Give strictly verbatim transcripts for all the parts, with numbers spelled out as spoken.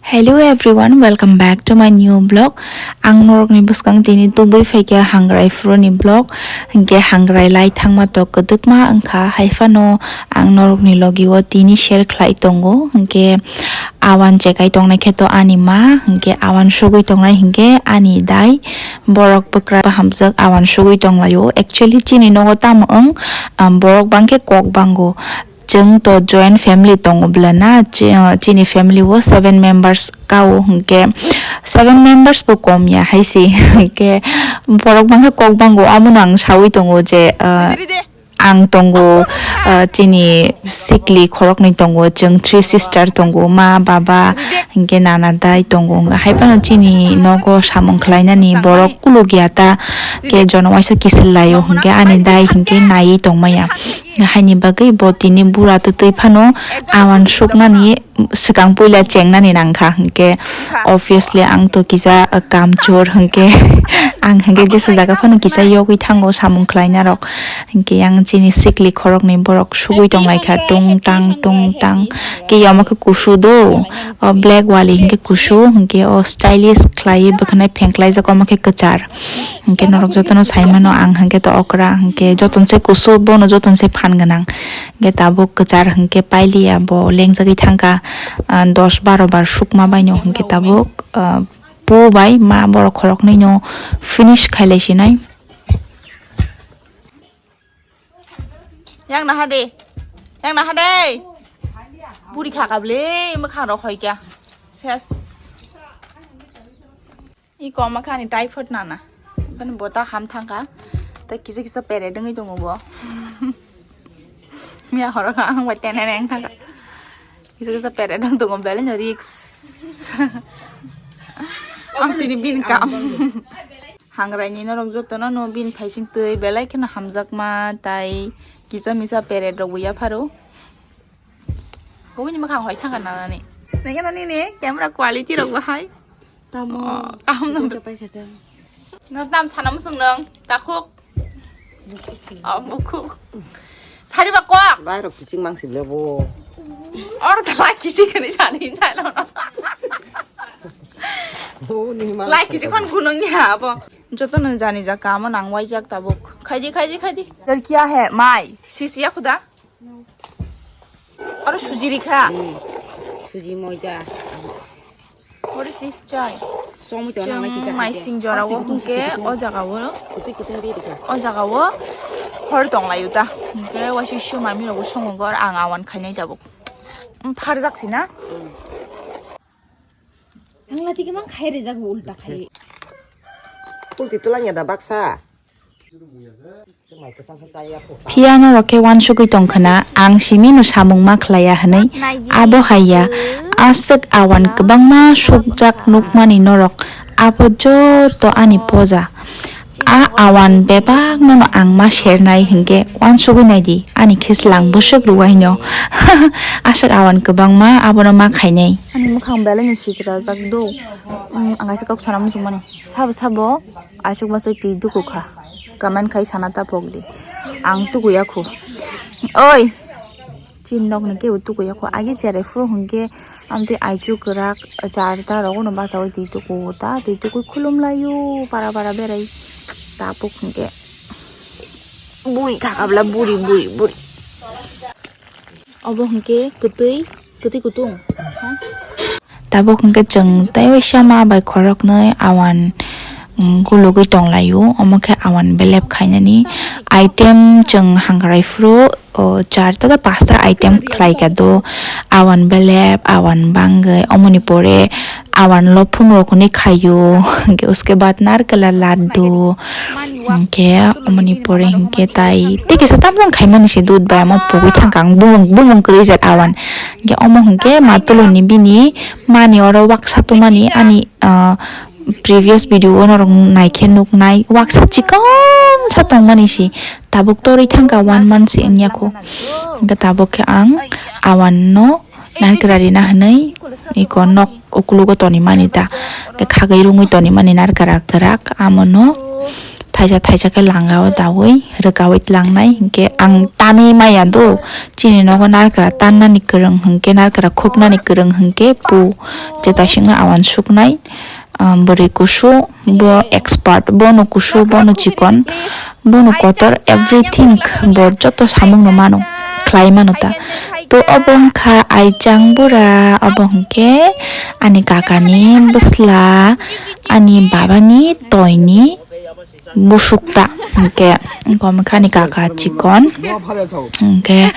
Hello everyone, welcome back to my new vlog. Ang norokni bwskang tini tubui phaikha hangrai phuruni vlog. Hinkhe hangrai lai thangma tok kwdwkma wngkha, haiphano ang norokni logi o tini share khlai tongo. Hinkhe awan chekai tongnai khe to ani ma, hinkhe awan sugui tongnai hinkhe ani dai. Borok bwkra hamjak awan sugui tonglaio. Actually chini nogo tamo wng, um, borok bangkhe kok bango. Chwng to joint family tongo bwlana, chi-, uh, chini family o seven members kao hinkhe seven members bo kom ya hai se hinkhe borok bangkhe kok bango, abono ang saui tongo je, uh, ang tongo, uh, chini sikli khoroknwi tongo, chwng three sister tongo, ma, baba, hinkhe nana dai tongo, haiphano chini nogo samung khlainani borok kuluk ya ta, khe jono waisa kisil laio hinkhe ani dai hinkhe naiwi tongmaya. Haini bagwi bo tini bura twtwi phano awan suknani swkang puila chengnani nangkha hinkhe, obviously ang to kisa, uh, kamchor hinkhe ang hinkhe jesa jaga phano kisa yogwi thango samung khlainarok hinkhe yang chini sikli khoroknwi borok sugui tonglaikha tung tang tung tang. Khe omo khe kusu do, o black wali hinkhe kusu hinkhe o stylish khlaiwi bwkhanai phengklaijak omo khe kwchar. Hinkhe norok jotono saimano ang hinkhe to okra hinkhe joton se kusu bono joton se phan gwnang. Hinkhe tabuk kwchar hinkhe pailiya bo lengjagwi thangkha, ah, dos baro bar sukma baino hinkhe tabuk, ah, po bai ma borok khoroknwino finish khailai sinai. Yang naha de. Yang naha de. Buri kha kable mwkhang rok hoi kya. Ses. I koma kha ni typhoid nana. Bani bota ham thangkha. Ta kisa kisa pere dengwi tongo bo. Miya horo kha ang bai tene neng thangkha. Kisa kisa pere deng tongo bele no risk. Ang tini bin kam. Hangrai ni norok joto no no bin phaising twi belai kheno hamjakma tai kisa misa peret rok ya pharo. Kubuni mwkhang hoi thangkha nanani. Nai kheno nini camera quality rok bahai. Tamo. Oh, tamo. Sing kapai kha ta. No tam sana musung nang takhuk. Bukhuk sing. Oh, bukhuk. Sari ba kwak. Bai rok kiching mang siblo bo. Or ta lai kiching kani sani jalo no. Bo ni mang. Lai kiching khon gunung ya abo. Joto no jani ja kamo nang wai jak tabuk. Khaidi, khaidi, khaidi. Sir kya hai? Mai. Sisiya khuda. Aro suji rikha. Hmm. Suji moida. What is this chai? Somoi to nang lai kisa. Maising jora o hingke o jaga o. Kuti kuti ri rikha. O jaga o hor tong lai uta. Hingke waisi sumami rogo songo gor ang awan khainai tabuk. Pharjak sina. Hmm. Ang lati ke mang khai rijak bo ulta khai. Ulti tulang ya da baksa. Phiya norok khe uansugwi tongkhwna, ang simino samung ma khlaiya hwnwi. Abo haiya, aswk awan kwbangma sukjak nukmani norok, abo joto ani poja. A awan bebakno no ang ma sernai hinkhe uansugwi naidi, ani khe slang bwswk rwuaino. Aswk awan kwbangma abono ma khainai. Ani mwkhang belai no sikrajak do. Ang kaisa kok sana muchungmani. Sabo sabo. Aswk masai twi tuku kha. Comment khai sana ta pok di. Ang tuku ya khu. Oi. Chin nok ni kebo tuku ya khu. Agi chere phuru hwnkhe amtwi aichu kwrak charta rogo no bachawi twi tuku ta twi tukui khulum laio para para berai. Tapuk hwnkhe. Bui kha kabla buri buri buri. Obo hwnkhe kwtwi, kwtwi kutung. Tabuk hwnkhe chwng tei waisa ma bai khoroknwi awan, mm, gulugwi tonglaio, omo khe awan belep khainani item chwng hangrai phuru, o, charta da pasta item khlaikha do, awan belep, awan bangwi, omoni pore awan lophung rok hwnwi khaio, hwnkhe uske bad narkela laddu, hwnkhe omoni pore hwnkhe tai tei kisa tamjani khaimani se dud bai omo pugui thangkha ang bumung, bumung kwrwi jat awan. Hwnkhe omo hwnkhe matuluni bini mani oro waksa tongmani ani, ah, previous video o norok naikhe nuknai waksa chikon sa tongmani se tabuk torwi thangkha one month se wngya kho. Hwnkhe tabuk khe ang awan no narikra rina hwnwi iko nok ukulugo tonimani ta, khe khagwi rungwi tonimani narikra kwrak amono thaisa thaisa khe langa o daui rwkaui tlangnai. Hinkhe ang tanwi maya do, chini nogo narikra tannani kwrwng hinkhe, narikra khuknani kwrwng hinkhe pu jeta singno awan suknai. Ah, bwrwi kusu, bo expert, bono kusu, bono chikon, bono kotor, everything, bo joto samungno mano, khlai mano ta. To obo wngkha Aichang bura, obo hwnkhe ani kakani bwsla, ani babani toini busuk ta, hwnkhe, wngkha ani kaka chikon, hwnkhe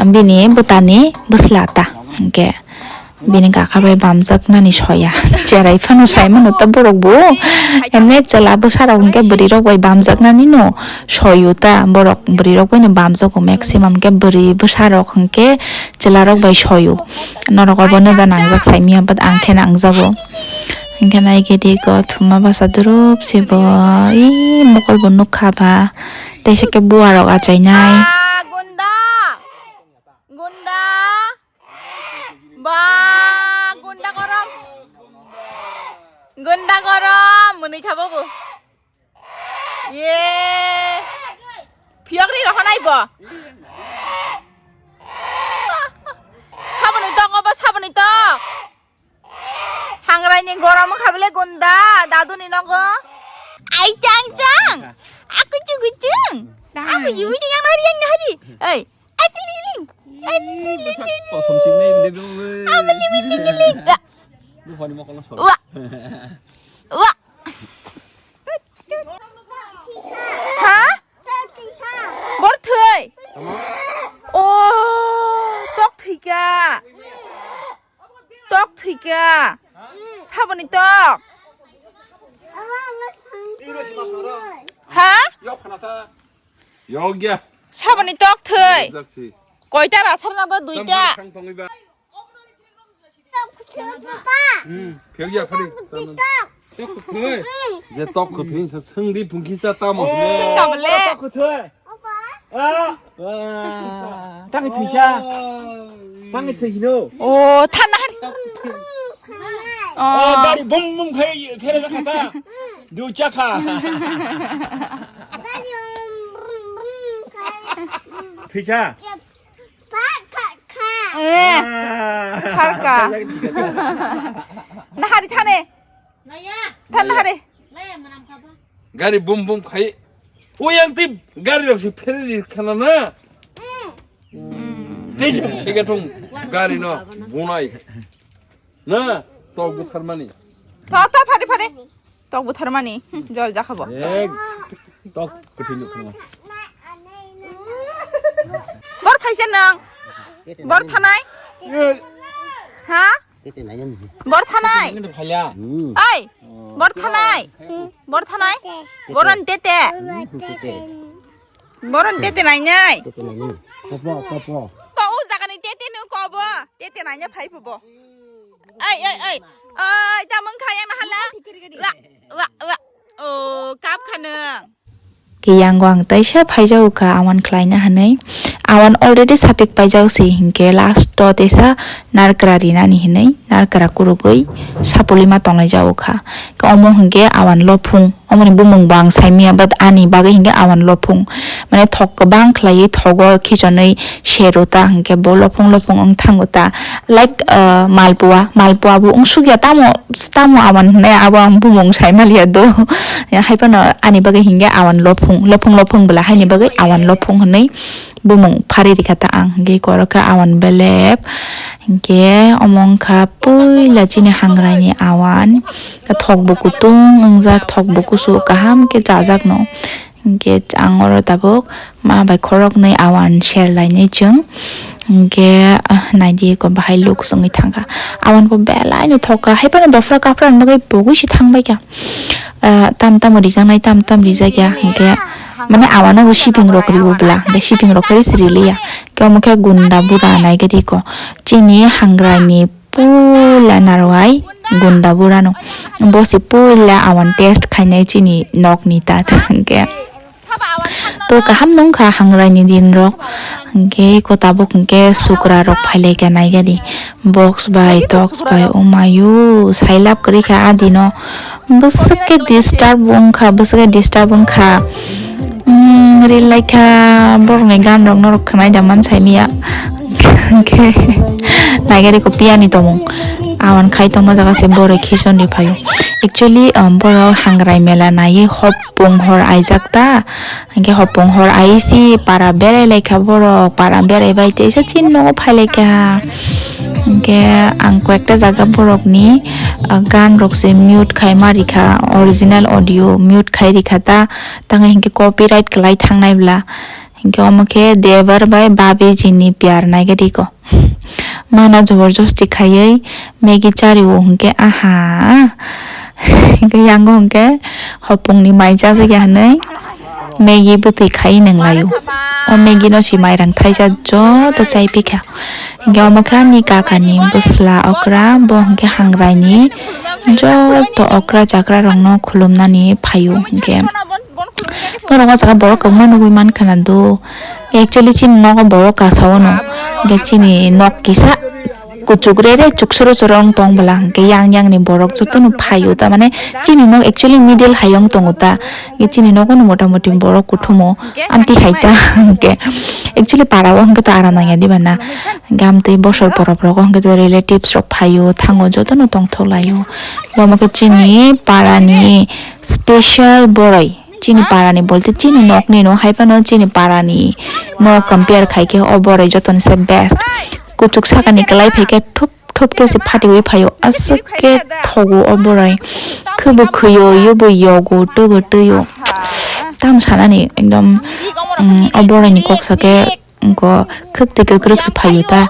bini bwtani bwsla ta, hwnkhe. Bini kaka bai bamjaknani soya. Cherai phano sai mano ta borok bo. Hemne chwla bwsarok hwnkhe bwrwirok bai bamjaknani no soyo ta. Borok bwrwirok bai no bamjago maximum khe bwrwi bwsarok hwnkhe chwlarok bai soyo. Norok obo no da nangjak sai miya but ang khe nangjago. Hwnkhe nai khe di ko thuma basa durup se bo. Ih, mokol bo nukha ba. Teisa khe buarok achainai. Ah, gunda! Gunda! Ba, gunda gorom. Gunda gorom, mwnwi kha bobo. Ye. Phiyok ri rohonai bo. Saboni tok obo, saboni tok. Hangrai ni gorom kha bele gunda, dadu ni nogo. Ai chang chang. Aku chugu chung. Aku yui ni yang nari yang nari. Oi. Ih, bwsa kosom sing nai bile bile. Amali wili wili. Buphani mokol no solo. Wa. Wa. Ha? Bor thwi. Tamo? O, tok thwika. Tok thwika. Saboni tok. Ha? Yok khana ta. Yogya. Saboni tok thwi. Jaksi. Koita rathar na ba duita. Tambar khang tongwi ba. Hmm, phegya phari. Tok thwi. Je tok thwi sa sengdi pungki sa tamo. Sengka bele. Tok thwi. Ah. Tang thwi sa. Tang thwi no. O, thanna hari. Oh, gari bum bum khai phere da khata. Du chakha. Thika. Eh. Ah. Tharka. Nahari thane. Than nahari. Gari bum bum khai. O yang ti gari rok si phere ri khana na. Tei se thika thung gari no bunai. Na, tok butharmani. Tho, tho, phari, phari. Tok butharmani. Hmm, jol jakha bo. Ek, tok kuthini khuma. Bor phaisa nang. Bor thanai. Eh. Ha? Tete nai nang. Bor thanai. Ini phalya. Hmm. Ai. Bor thanai. Bor thanai. Boron tete. Hmm, tete. Boron tete nai nai. Tete nai nai. Popo, popo. Ko o jaga ni tete no ko bo. Tete nai nai phai bo. Ai, ai, ai. Ai, tamang khaya na hala. Wa, wa, wa. O, kap khanang. Ke yango ang taisa phaijago kha awan khlaina hinwi. Awan already sapik paijak si hinkhe last o tesa narkra rinani hinwi, narkra kurugwi sapulima tonglai jago kha. Ke omo hinkhe awan lophung. Omoni bumung bo ang saimanya, but ani bagwi hinkhe awan lophung. Mane thok kwbang khlaiwi thogo khichonwi sero ta hinkhe bo lophung lophung wng thango ta. Like, uh, malpua, malpua bo wngsukya tamo, tamo awan hinwi abo ang bumung saimaliya do. Ya, haiphano ani bagwi hinkhe awan lophung, lophung lophung bwla haini bagwi awan lophung hinwi bumung phari rikha ta ang. Hinkhe korokhe awan belep. Hinkhe omo wngkha puila chini hangrai ni awan. Thok bo kutung wngjak, thok bo kusu kaham khe chajak no. Hinkhe ang oro tabuk ma bai khoroknwi awan share lainai chwng. Hinkhe, ah, naidi ko bahai luk swngwi thangkha. Awan bo belai no thok kha. Haiphano dofra kaphra ni bagwi pogwi se thangbai kha. Ah, tam tamo rijaknai, tam tam rijakya. Hinkhe mane awan o bo siping rok ribo bwla. Hinkhe siping rok khe risi riliya. Khe omo khe gunda bura nai khe riko. Chini hangrai ni puila narwai gunda burano. Bo se puila awan test khainai chini nokni ta hinkhe. To kaham nung kha hangrai ni din rok. Hingke ko tabuk hingke sukra rok phai lai kha naigari. Box bai, tox bai, o mayu, sailap kwrwi kha a dino. Bwswk khe disturb wng kha, bwswk khe disturb wng kha. Hmm, ril lai kha borok ni gan rok norok khwnai da man sai miya. Hingke naigari ko piyani tomung. Awan khai tongma jaga se borok khichon ri phaio. Actually, um, borok hangrai mela naiwi hopung hor aijak ta. Hingke hopung hor aisi para berai lai kha borok, para berai bai teisa chini nogo phai lai kha. Hingke ang koi ekta jaga borok ni, ah, gan rok se mute khai ma ri kha, original audio mute khai ri kha ta, tang hingke copyright kwlai thang nai bla. Hingke omo khe Devar bai Babiji ni piyar naigari ko. Mana joborjosti khaiwi Maggie chario hwnkhe aha. Hwnkhe yango hwnkhe hopongni mai chajak ya hwnwi Maggie bwtwi khai nang laio. O Maggie no si mairang thaisa joto chai pikha. Hwnkhe omo khe ani kakani bwsla okra, bo hwnkhe hangraini joto okra chakra rokno khulumnani phaio hwnkhe. Norok o jaga borok kwbangma nugwi mankha na do. Actually chini nogo borok kasao no. Hingke chini nok kisa kuchuk re re chuksuro churo wng tong bwla hingke yang yang ni borok joto no phaio ta mane chini nok actually middle hai wng tongo ta. Hingke chini nogo no mota moti borok kuthumo amtwi hai ta hingke actually para o hingke to aram nang ya diba na. Hingke amtwi bosor porop rogo hingke to relatives rok phaio thango joto no tongthok laio. Omo khe chini para ni special boroi. Chini para ni bolte chini nok ni no hai phano chini para ni no compare khai khe o boroi joto ni se best. Kuchuk saka ni kwlai phai khe thup thup khe se phatiwi phaio aswk khe thogo o boroi. Khe bo khwio yo bo yogo twgo twio. Tam sanani ekdom, mm, o boroi ni kok sa khe Wngkha khwk twi kwkrwk se phaio ta.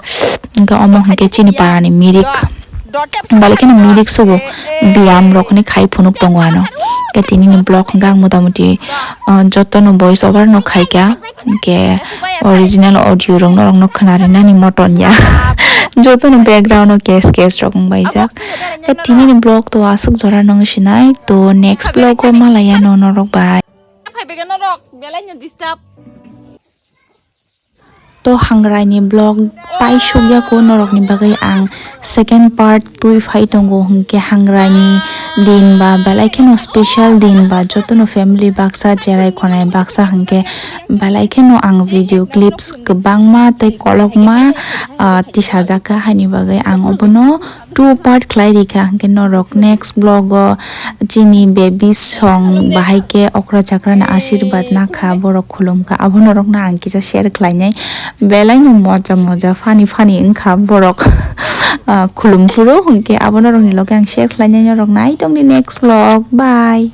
Wngkha omo hwnkhe chini para ni mirik. Bale kheno mirik sugo biyam rok hwnwi khai phunuk tongo ano. Khe tini ni vlog hwnkhe ang mota moti, ah, joto no voice over no khaikha. Hwnkhe original audio rok norok no khwna rinani moton ya. Joto no background o kes kes rok wngbaijak. Khe tini ni vlog to aswk jora no wng sinai. To next vlog o malaya no norok bai. To hangrai ni vlog pai sukya ko norok ni bagwi ang second part twi phai tongo hwnkhe hangrai ni din ba belai kheno special din ba joto no family baksa cherai khonai baksa hwnkhe belai kheno ang video clips kwbangma tei kolokma, ah, tisajak kha haini bagwi ang obono two part khlai rikha, hwnkhe norok next vlog o chini baby song bahai khe okra chakra ni asirwad nakha, borok khulumkha, abo norokno ang kisa share khlainai. Belai no moja moja funny funny wngkha borok, ah, khulum phuru, hwnkhe abo norokni loge ang share khlainai, norok nai tongni next vlog, bye.